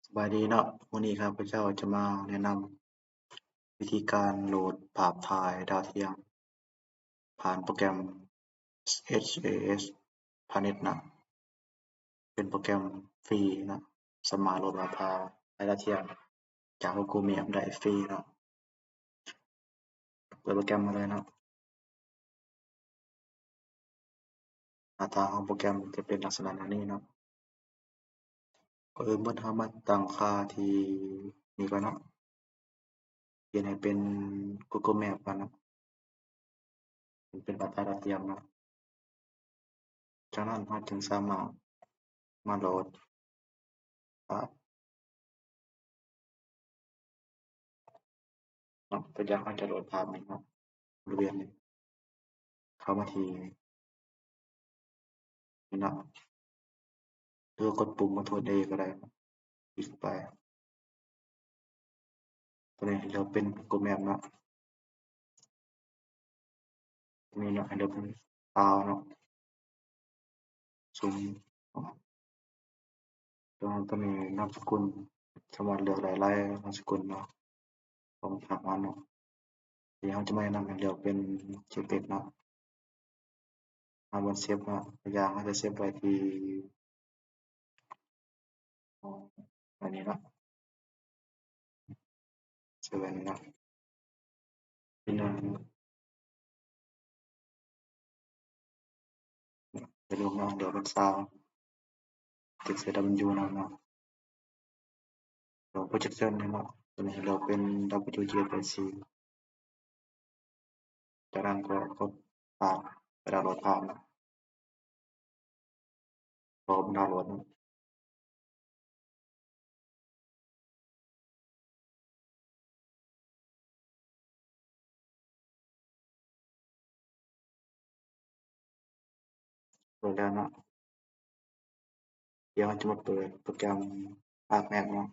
ສະບາຍດີເນາະ, ມື້ນີ້ຂ້າພະເຈົ້າຈະມາແນະນຳວິທີການໂຫຼດພາບຖ່າຍດາວທຽມຜ່ານໂປຣແກຣມ ເອັດເອເອັສ ພານິດເນາະ, ເປັນໂປຣແກຣມຟຣີເນາະ, ສາມາດໂຫຼດພາບຖ່າຍດາວທຽມຈາກ Google Map ໄດ້ຟຣີເນາະ. ເປີດໂປຣແກຣມມາເລີຍເນາະ. ໜ້າຕາຂອງໂປຣແກຣມຈະເປັນລັກສະນະແນວນີ້ເນາະ. ກ່ອນອື່ນໝົດເຮົາມາຕັ້ງຄ່າທີ່ນີ້ກ່ອນເນາະ, ປ່ຽນໃຫ້ເປັນ Google Map ກ່ອນເນາະ, ເປັນພາບຖ່າຍດາວທຽມເນາະ. ຈາກນັ້ນເຮົາຈຶ່ງສາມາດມາໂຫຼດພາບເນາະ, ຕົວຢ່າງເຮົາຈະໂຫຼດພາບນີ້ເນາະ, ບໍລິເວນນີ້ ເຂົ້າມາທີ່ນີ້ເນາະ, ຫຼືວ່າກົດປຸ່ມ Ctrl A ກໍໄດ້, ຄລິກໄປ. ຕົວນີ້ໃຫ້ເລືອກເປັນ Google Map ເນາະ, ຕົວນີ້ເນາະ ໃຫ້ເລືອກເປັນ File ເນາະ, ຊຸມເນາະ. ຕົວນີ້ນາມສະກຸນ ສາມາດເລືອກໄດ້ຫຼາຍນາມສະກຸນເນາະ ຂອງພາກເຮົາເນາະ. ທີ່ເຮົາຈະມາແນະນຳໃຫ້ເລືອກເປັນ JPEG ເນາະ. ເຮົາບໍ່ເຊບເນາະ, ຕົວຢ່າງເຮົາຈະເຊບໄວ້ທີ່ ອັນນີ້ເນາະ, ເຊບໄວ້ນີ້ເນາະ. ໃຫ້ເລືອກເນາະ, ເລືອກເປັນຊາວ, ຕິດໃສ່ W ນຳເນາະ. ເລືອກ projection ນີ້ເນາະ, ຕົວນີ້ໃຫ້ເລືອກເປັນ W ເຈັດແປດສີ່. ຈາກນັ້ນກໍກົດ Start ໄປດາວໂຫຼດພາບເນາະ, ລໍມັນດາວໂຫຼດເນາະ. ໂຫຼດແລ້ວເນາະ, ດຽວເຮົາຈະມາເປີດໂປຣແກຣມ Arc Max ເນາະ,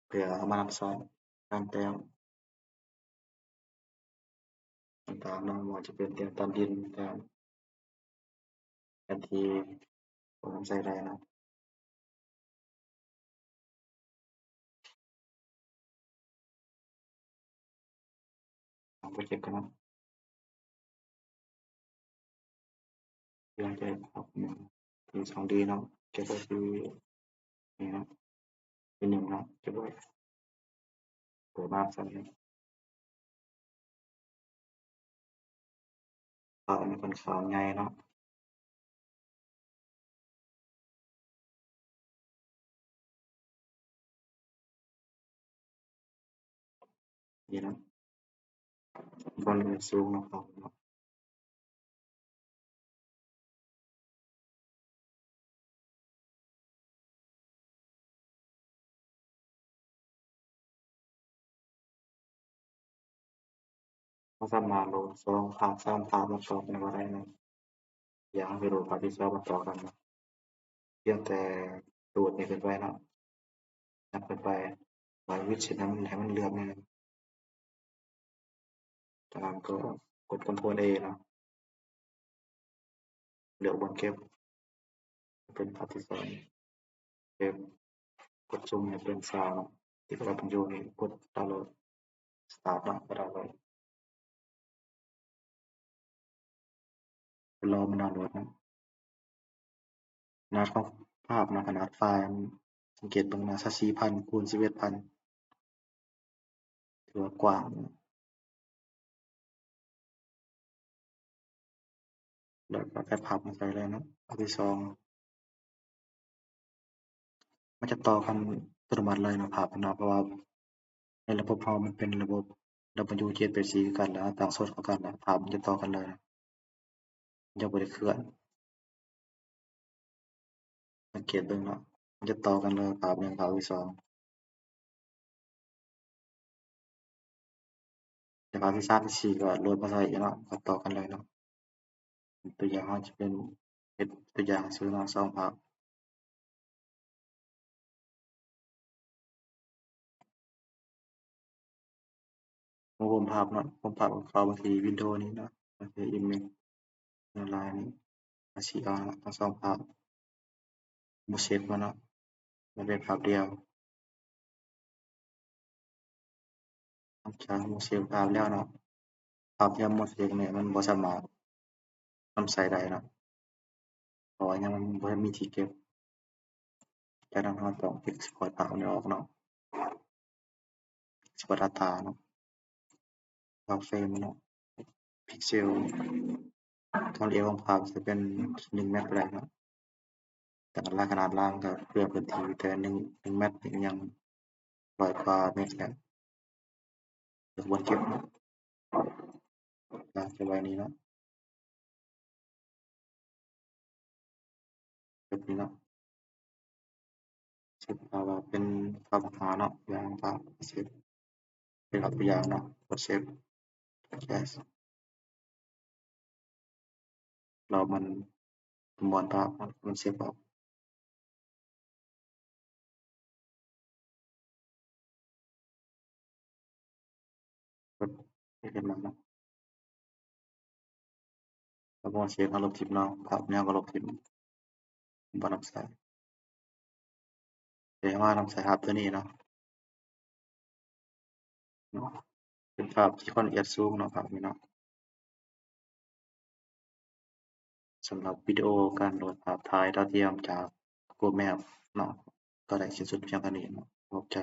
ເພື່ອເອົາມານຳໃຊ້ການແຕ້ມຕ່າງໆເນາະ, ບໍ່ວ່າຈະເປັນແຕ້ມຕາມດິນ, ແຕ້ມ ແຜນທີ່ ກໍນຳໃຊ້ໄດ້ເນາະ. ເອົາ ໂປຣເຈັກກັນເນາະ, ເພື່ອຈະເຮັດພາບໜຶ່ງທີ່ສອງດີເນາະ, ເກັບໄວ້ທີ່ນີ້ເນາະ, ທີ່ໜຶ່ງເນາະ, ເກັບໄວ້. ເປີດມາຊັ້ນນີ້ ພາບມັນຂ້ອນຂ້າງໃຫຍ່ເນາະ, ນີ້ເນາະ, ບ່ອນສູງເນາະ ພາບເນາະ. ເຮົາສາມາດໂຫຼດສອງພາບ ສາມພາບມາຕໍ່ກັນກໍໄດ້ເນາະ, ຢ່າງເຮົາຊິໂຫຼດພາບທີສອງມາຕໍ່ກັນເນາະ, ພຽງແຕ່ໂຫຼດນີ້ຂຶ້ນໄປເນາະ, ນັບຂຶ້ນໄປ ບາດວິດຊິໃຫ້ມັນ ໃຫ້ມັນເລືອກແນ່. ຈາກນັ້ນກໍກົດ Ctrl A ເນາະ, ເລືອກບ່ອນເກັບ ເປັນພາບທີສອງ, ເກັບ, ກົດຊູມໃຫ້ເປັນຊາວເນາະ, ທີ່ກະດັບຢູ່ນີ້ ກົດດາວໂຫຼດ Start ເນາະ, ກະດາວໂຫຼດ. ລໍມັນດາວໂຫຼດເນາະ. ຂະໜາດຂອງພາບເນາະ, ຂະໜາດໄຟລ໌ ສັງເກດເບິ່ງເນາະ, ຊາວສີ່ພັນ ຄູນ ສິບເອັດພັນ ຖືວ່າກວ້າງ. ແລ້ວກໍແອັດພາບມາໃສ່ເລີຍເນາະ, ອັນທີສອງ ມັນຈະຕໍ່ກັນອັດຕະໂນມັດເລີຍເນາະ ພາບເນາະ, ເພາະວ່າໃນລະບົບເຮົາມັນເປັນລະບົບ W ເຈັດແປດສີ່ຄືກັນ ແລ້ວເຮົາຕັ້ງໂຊດເຂົ້າກັນ ແລ້ວພາບມັນຈະຕໍ່ກັນເລີຍ, ມັນຈະບໍ່ໄດ້ເຄື່ອນ. ສັງເກດເບິ່ງເນາະ, ມັນຈະຕໍ່ກັນເລີຍ ພາບໜຶ່ງ ພາບທີສອງ. ແລ້ວພາບທີສາມ ທີສີ່ ກໍໂຫຼດມາໃສ່ອີກເນາະ, ກໍຕໍ່ກັນເລີຍເນາະ. ຕົວຢ່າງເຮົາຈະເປັນ ເຮັດຕົວຢ່າງຊື່ເນາະ, ສອງພາບ. ໂຮມພາບເນາະ, ໂຮມພາບກໍເຂົ້າມາທີ່ Windows ນີ້ເນາະ, ມາທີ່ Image ລາຍນີ້, ມາຊິເອົາເນາະ ທັງສອງພາບ. ບໍ່ເຊັບມັນເນາະ, ເປັນພາບດຽວ. ຫຼັງຈາກເຮົາເຊບພາບແລ້ວເນາະ, ພາບທີ່ເຮົາເຊບນີ້ມັນບໍ່ສາມາດນຳໃຊ້ໄດ້ເນາະ ເພາະວ່າຍັງບໍ່ທັນມີທີ່ເກັບ. ຈາກນັ້ນເຮົາຕ້ອງ export ພາບນີ້ອອກເນາະ, export data ເນາະ, file frame ເນາະ, pixel ຄວາມລະອຽດຂອງພາບຈະເປັນໜຶ່ງແມັດກໍໄດ້ເນາະ. ແຕ່ລະຂະໜາດລ່າງກໍເພື່ອພື້ນທີ່ ແຕ່ໜຶ່ງ ໜຶ່ງແມັດນີ້ຍັງຮ້ອຍກວ່າເມັກແລ້ວ ກໍບໍ່ເກັບເນາະ. ລາງຈະໄວ້ນີ້ເນາະ, ແບບນີ້ເນາະ. ເຊບພາບວ່າເປັນພາບຫາເນາະ, ຢ່າງພາບເຊບ ເປັນພາບຕົວຢ່າງເນາະ, ກົດເຊບ yes. ລອມັນປະມວນພາບ ມັນເຊບອອກ. ເຮັດມາເນາະ, ເຮົາບໍ່ເຊບ ເຮົາລົບຖິ້ມເນາະ, ພາບແນວກໍລົບຖິ້ມ ບໍ່ນຳໃຊ້. ເດ ເຮົາມານຳໃຊ້ພາບຕົວນີ້ເນາະ, ເນາະ ເປັນພາບທີ່ຄວາມລະອຽດສູງເນາະ, ພາບນີ້ເນາະ. ສຳລັບວິດີໂອການໂຫຼດພາບຖ່າຍດາວທຽມຈາກ Google Map ເນາະ ກໍໄດ້ສິ້ນສຸດພຽງເທົ່ານີ້ເນາະ. ຂອບໃຈ.